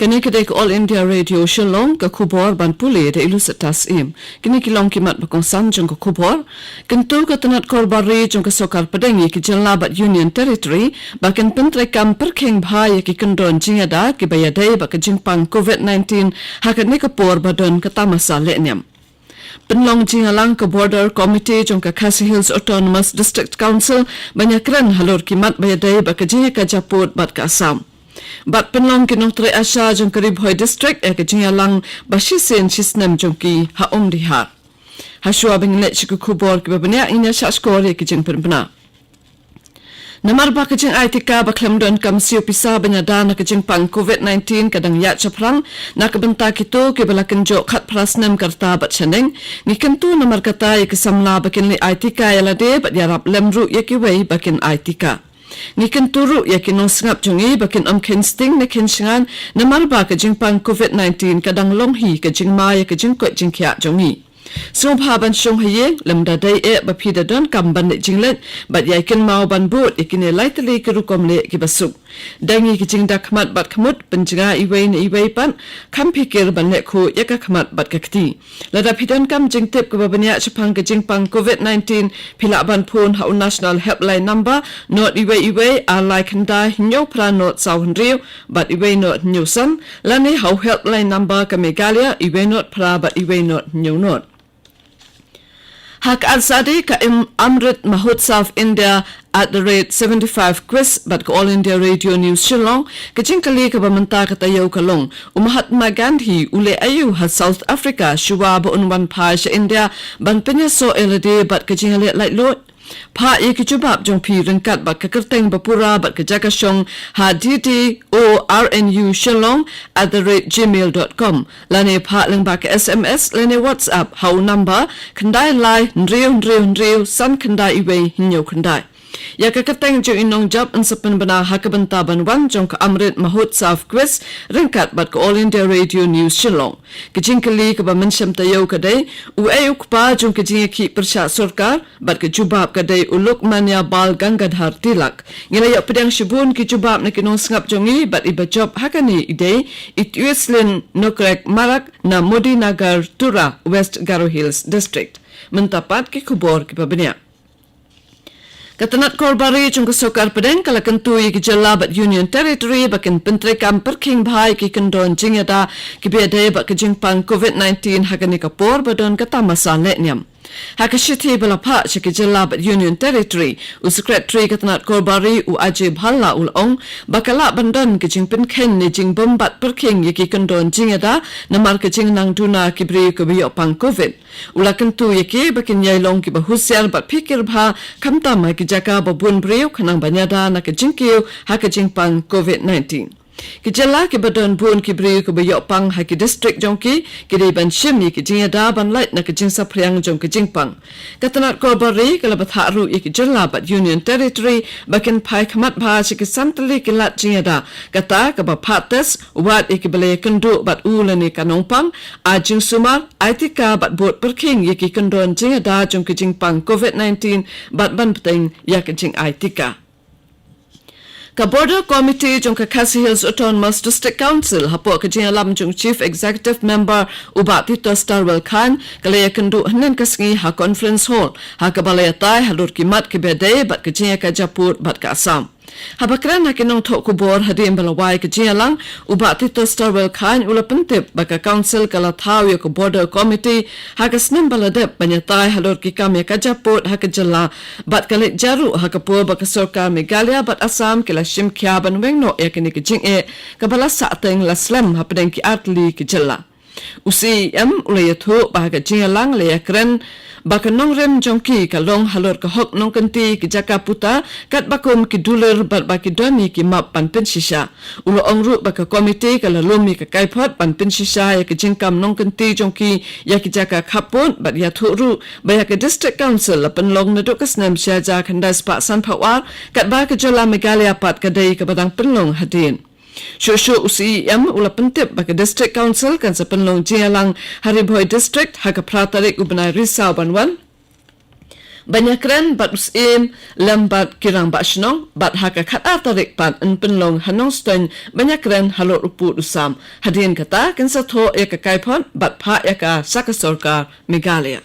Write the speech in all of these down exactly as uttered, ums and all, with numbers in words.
Kane ka dei ka All India Radio Shillong, ka khubor ban pule da i Lucetta Syiem. Kine ki long ki mat ba kongsan jong ka khubor. Kyntu ka tnat korbar ri jong ka sorkar pdeng ïa ki jylla bad Union Territory ba kin pyntreikam pyrkhing bha ïa ki kyndon jingïada kiba ïadei bad ka jingpang covid nineteen ha kane ka por ba don ka tamasa lehniam. Pynlong jingïalang ka Border Committee jong ka Khasi Hills Autonomous District Council ban ïakren halor ki mat ba ïadei bad ka jingïakajia pud bad ka Assam. Bad pynlong ki nongtrei ASHA jong ka Ri Bhoi District ïa ka jingïalang ba shisien shisnem jong ki ha Umdihar. Hashwa ba ngin leit sha ki khubor kiba bniah, ngin ïa shah shkor ïa ki jingpynbna. Namar ba ka jingai tika ba khlem donkam siew pisa ban ïada na ka jingpang covid nineteen ka dang ïaid shaphrang, na ka bynta kito kiba la kynjoh khatphra snem ka rta bad shaneng, ngi kyntu namar kata ïa ki samla ba kin leit ai tika ïa lade bad ïarap lem ruh ïa kiwei ba kin ai tika. Ngi kyntu ruh ïa ki nongsngap jong ngi ba kin ym kheiñ sting ne kheiñ shngain, namar ba ka jingpang covid nineteen ka dang long hi ka jingma ïa ka jingkoit jingkhiah jong ngi. Sngewbha ban shong ha ïing, lymda dei eh ba phi da donkam ban leit jingleit, bad ïai kynmaw ban bud ïa kine lai tylli ki rukom leh kiba suk. Da ngi ki jingda khmat bad khmut, pynjngai iwei na iwei pat, kham phikir ban leh khuid ïa ka khmat bad ka kti. Lada phi donkam jingtip kaba bniah shaphang ka jingpang covid nineteen, phi lah ban phone ha u National Helpline Number, not iwei iwei, ar lai khyndai, hynñiew phra not saw hynriew, bad iwei not hynñiew san, lane ha u Helpline Number ka Meghalaya, iwei not phra bad iwei not hynñiew not. Ha ka Arsadi ka im Amrit Mahotsav India at the rate seventy-five quiz bad ka All India Radio News Shillong, ka jingkylli kaba mynta ka taïew ka long, u Mahatma Gandhi u leh aïu ha South Africa shuwa ba un wan phai sha India ban pynïasoh ïa lade bad ka jingïaleh laitluid? Phah ïa ki jubab jong phi ryngkat bad ka kyrteng ba pura bad ka jaka shong ha D D O R N U Shillong at the rate gmail dot com, lane phah lyngba ka S M S lane WhatsApp ha u number khyndai lai hynriew hynriew hynriew san khyndai iwei hynñiew khyndai. Ïa ka kyrteng jong i nongjop yn sa pynbna ha ka bynta ban wan jong ka Amrit Mahotsav Quiz ryngkat bad ka All India Radio News Shillong. Ka jingkylli kaba mynshem taïew ka dei, uei u kpa jong ka jingïakhih pyrshah sorkar? Bad ka jubab ka dei u Lokmanya Bal Gangadhar Tilak. Ngi la ïoh pdiang shibun ki jubab na ki nongsngap jong ngi, bad iba jop ha kane i dei i Twislin Nokrek Marak na Modinagar, Tura, West Garo Hills District. Mynta pat ki khubor kiba bniah. Ka tnat korbar ri jong ka sorkar pdeng ka la kyntu ïa ki jylla bad Union Territory ba kin pyntreikam pyrkhing bha ïa ki kyndon jingïada kiba ïadei bad ka jingpang covid nineteen ha kane ka por ba don ka tamasa lehniam. Ha ka shithi ba la phah sha ki jylla bad Union Territory, u Secretary ka tnat korbar ri u Ajay Bhalla u la ong ba ka lah ban don ka jingpynkheiñ ne jingbymbat pyrkhing ïa ki kyndon jingïada namar ka jingnang duna ki briew kiba ïoh pang covid. U la kyntu ïa ki ba kin ïai long kiba husiar bad phikir bha, khamtam ha ki jaka ba bun briew, khnang ban ïada na ka jingkiew ha ka jingpang covid nineteen. Ki jylla kiba don bun ki briew kiba ïoh pang ha ki district jong ki, ki dei ban shim ïa ki jingïada ban lait na ka jingsaphriang jong ka jingpang. Ka tnat korbar ri ka la bthah ruh ïa ki jylla bad Union Territory ba kin phai khmat bha sha ki san tylli ki lad jingïada, kata kaba phah test, wad ïa kiba la ïakynduh bad u lane ka nongpang, ai jingsumar, ai tika bad bud pyrkhing ïa ki kyndon jingïada jong ka jingpang covid nineteen bad ban bteng ïa ka jingai tika. Ka Border Committee jong ka Khasi Hills Autonomous District Council, hapoh ka jingïalam jong Chief Executive Member u Bah Titosstarwell Chyne, ka la ïakynduh hynnin ka sngi ha Conference Hall, ha kaba la ïatai halor ki mat kiba dei bad ka jingïakajia pud bad ka Assam. Haba kren ha ki nongthoh khubor hadien ba la wai ka jingïalang, u Bah Titosstarwell Chyne u la pyntip ba ka Council ka la thaw ïa ka Border Committee ha ka snem ba la dep ban ïatai halor ki kam ïakajia pud ha ka jylla, bad ka leit jia ruh ha ka por ba ka sorkar Meghalaya bad Assam ki la shim khia ban weng noh ïa kane ka jingeh, kaba la sahteng la slem hapdeng ki artylli ki jylla. U C E M u la ïathuh ba ha ka jingïalang la ïakren ba ka nongrim jong ki ka long halor ka hok nongkynti, ki jaka puta, katba kum ki dulir bad ba ki don ïa ki map ban pynshisha. U la ong ruh ba ka komiti ka la lum ïa ka kaiphod ban pynshisha ïa ka jingkam nongkynti jong ki ïa ki jaka khappud, bad ïathuh ruh ba ïa ka District Council la pynlong naduh ka snem shi hajar khyndai spah sanphew ar, katba ka jylla Meghalaya pat ka dei kaba dang pynlong hadien. Shuh shuh u C E M u la pyntip ba ka District Council kan sa pynlong jingïalang ha Ri Bhoi District ha ka phra tarik u bnai Risaw ban wan. Ban ïakren bad u Syiem lem bad ki Rangbah Shnong, bad ha ka khatar tarik pat yn pynlong ha Nongstoiñ ban ïakren halor u pud u sam. Hadien kata kin sa thoh ïa ka kaiphod bad phah ïa ka sha ka sorkar Meghalaya.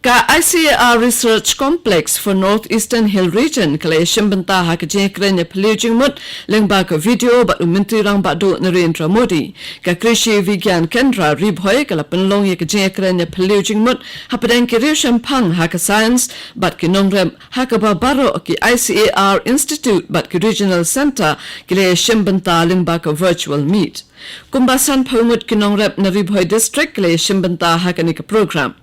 Ka I C A R Research Complex for North Eastern Hill Region ka la ïashim bynta ha ka jingïakren ïaphylliew jingmut lyngba ka video bad u Myntri Rangbah Duh Narendra Modi. Ka Krishi Vigyan Kendra Ri Bhoi ka la pynlong ïa ka jingïakren ïaphylliew jingmut hapdeng ki riewshemphang ha ka science bad ki nongrep, ha kaba baroh ki I C A R Institute bad ki Regional Centre ki la ïashim bynta lyngba ka virtual meet. Kumba sanphew ngut ki nongrep na Ri Bhoi District ki la ïashim bynta ha kane ka program.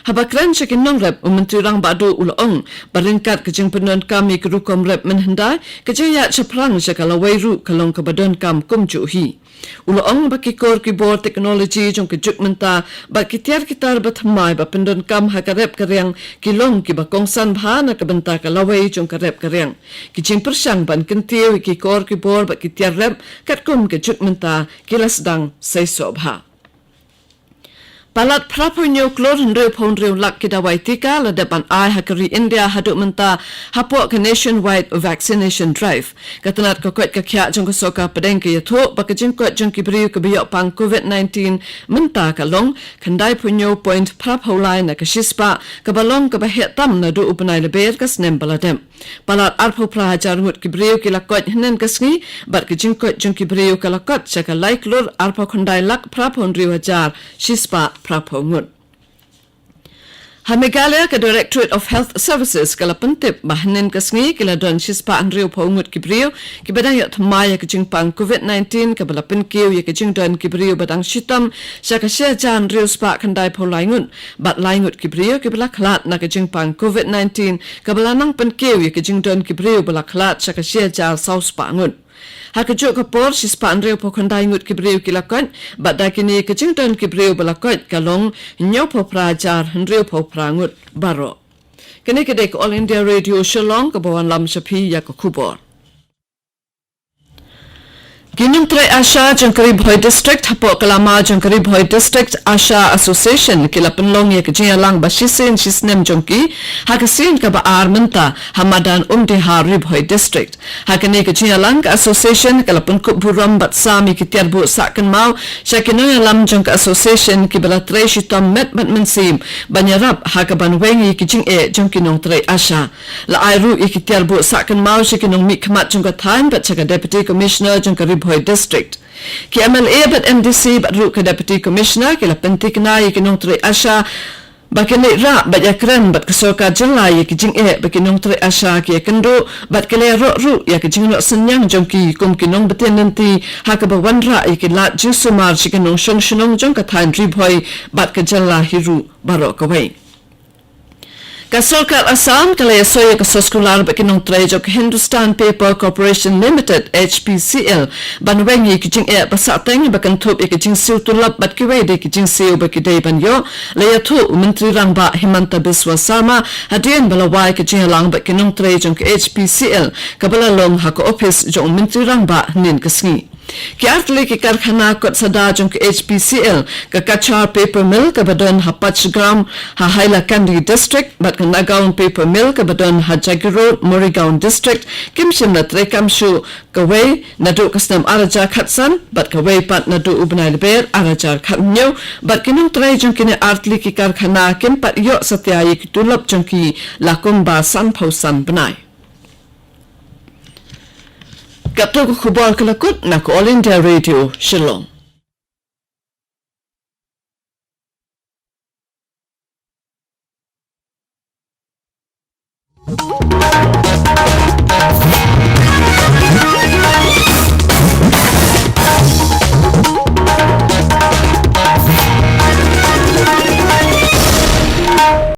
Haba kren sha ki nongrep, u Myntri Rangbah Duh u la ong ba ryngkat ka jingpyndonkam ïa ki rukom rep mynhyndai, ka jingïaid shaphrang sha ka lawei ruh ka long kaba donkam kumjuh hi. U la ong ba ki kor ki bor technology jong ka juk mynta bad ki tiar ki tar bathymmai ba pyndonkam ha ka rep ka riang ki long kiba kongsan bha na ka bynta ka lawei jong ka rep ka riang. Ki jingpyrshang ban kyntiew ïa ki kor ki bor bad ki tiar rep katkum ka juk mynta ki la sdang seisoh bha. Palat phraphew hynñiew klur hynriewphew hynriew lak ki dawai tika la dep ban ai ha ka ri India haduh mynta hapoh ka nationwide vaccination drive. Ka tnat ka koit ka khiah jong ka sorkar pdeng ka ïathuh ba ka jingkoit jong ki briew kiba ïoh pang covid nineteen mynta ka long khyndaiphew hynñiew point phraphew lai na ka shispah, kaba long kaba heh tam naduh u bnai Lber ka snem ba la dep. Palat arphew phra hajar ngut ki briew ki la koit hynnin ka sngi, bad ka jingkoit jong ki briew ka la kot sha ka lai klur arphew khyndai lak phraphew hynriew hajar shispah phraphew ngut. Ha Meghalaya, ka Directorate of Health Services ka la pyntip ba hynnin ka sngi ki la don shispah hynriewphew ngut ki briew kiba dang ïoh thymmai ïa ka jingpang covid nineteen, kaba la pynkiew ïa ka jingdon ki briew ba dang shitom sha ka shi hajar hynriew spah khyndaiphew lai ngut, bad lai ngut ki briew kiba la khlad na ka jingpang covid nineteen, kaba la nang pynkiew ïa ka jingdon ki briew ba la khlad sha ka shi hajar saw spah ngut. Ha kajuh ka por, shispah hynriewphew khyndai ngut ki briew ki la koit, bad da kine ka jingdon ki briew ba la koit ka long hynñiewphew phra hajar hynriewphew phra ngut baroh. Kane ka dei ka All India Radio Shillong kaba wanlam sha phi ïa ka khubor. Ki nongtrei ASHA jong ka Ri Bhoi District hapoh ka lama jong ka Ri Bhoi District ASHA Association ki la pynlong ïa ka jingïalang ba shisien shisnem jong ki ha ka sien kaba ar mynta ha madan Umdihar, Ri Bhoi District. Ha kane ka jingïalang, ka association ka la pynkup burom bad sam ïa ki tiar buh sah kynmaw sha ki nongïalam jong ka association kiba la trei shitom met bad mynsiem ban ïarap ha kaban weng ïa ki jingeh jong ki nongtrei ASHA. La ai ruh ïa ki tiar buh sah kynmaw sha ki nongmihkhmat jong ka thaiñ bad sha ka Deputy Commissioner jong ka Ri Bhoi District. Ki M L A bad M D C bad ruh ka Deputy Commissioner ki la pynthikna ïa ki nongtrei ASHA ba kin leit rah bad ïakren bad ka sorkar jylla ïa ki jingeh ba ki nongtrei ASHA ki ïakynduh, bad ki la ïaroh ruh ïa ka jingnoh synñiang jong ki kum ki nongbtin lynti ha kaba wanrah ïa ki lad jingsumar sha ki nongshong shnong jong ka thaiñ Ri Bhoi bad ka jylla hi ruh baroh kawei. Ka sorkar Assam ka la ïasoi ïa ka soskular bad ki nongtrei jong ka Hindustan Paper Corporation Limited, H P C L, ban weng ïa ki jingeh ba sahteng ba kynthup ïa ka jingsiew tulop bad kiwei de ki jingsiew ba ki dei ban ïoh, la ïathuh u Myntri Rangbah Himanta Biswa Sarma hadien ba la wai ka jingïalang bad ki nongtrei jong ka H P C L kaba la long ha ka ophis jong u Myntri Rangbah hynnin ka sngi. Ki artylli ki karkhana kot sada jong ka H P C L, ka Cachar Paper Mill kaba don ha Pachgram ha Hailakandi District bad ka Nagaon Paper Mill kaba don ha Jagiroad, Morigaon District, kim shym la treikam shuh, kawei naduh ka snem ar hajar khatsan bad kawei pat naduh u bnai Lber ar hajar khathynñiew, bad ki nongtrei jong kine artylli ki karkhana kim pat ïoh satia ïa ki tulop jong ki la kumba sanphew san bnai. Katto ka khubor ka la kut na ka All India Radio Shillong.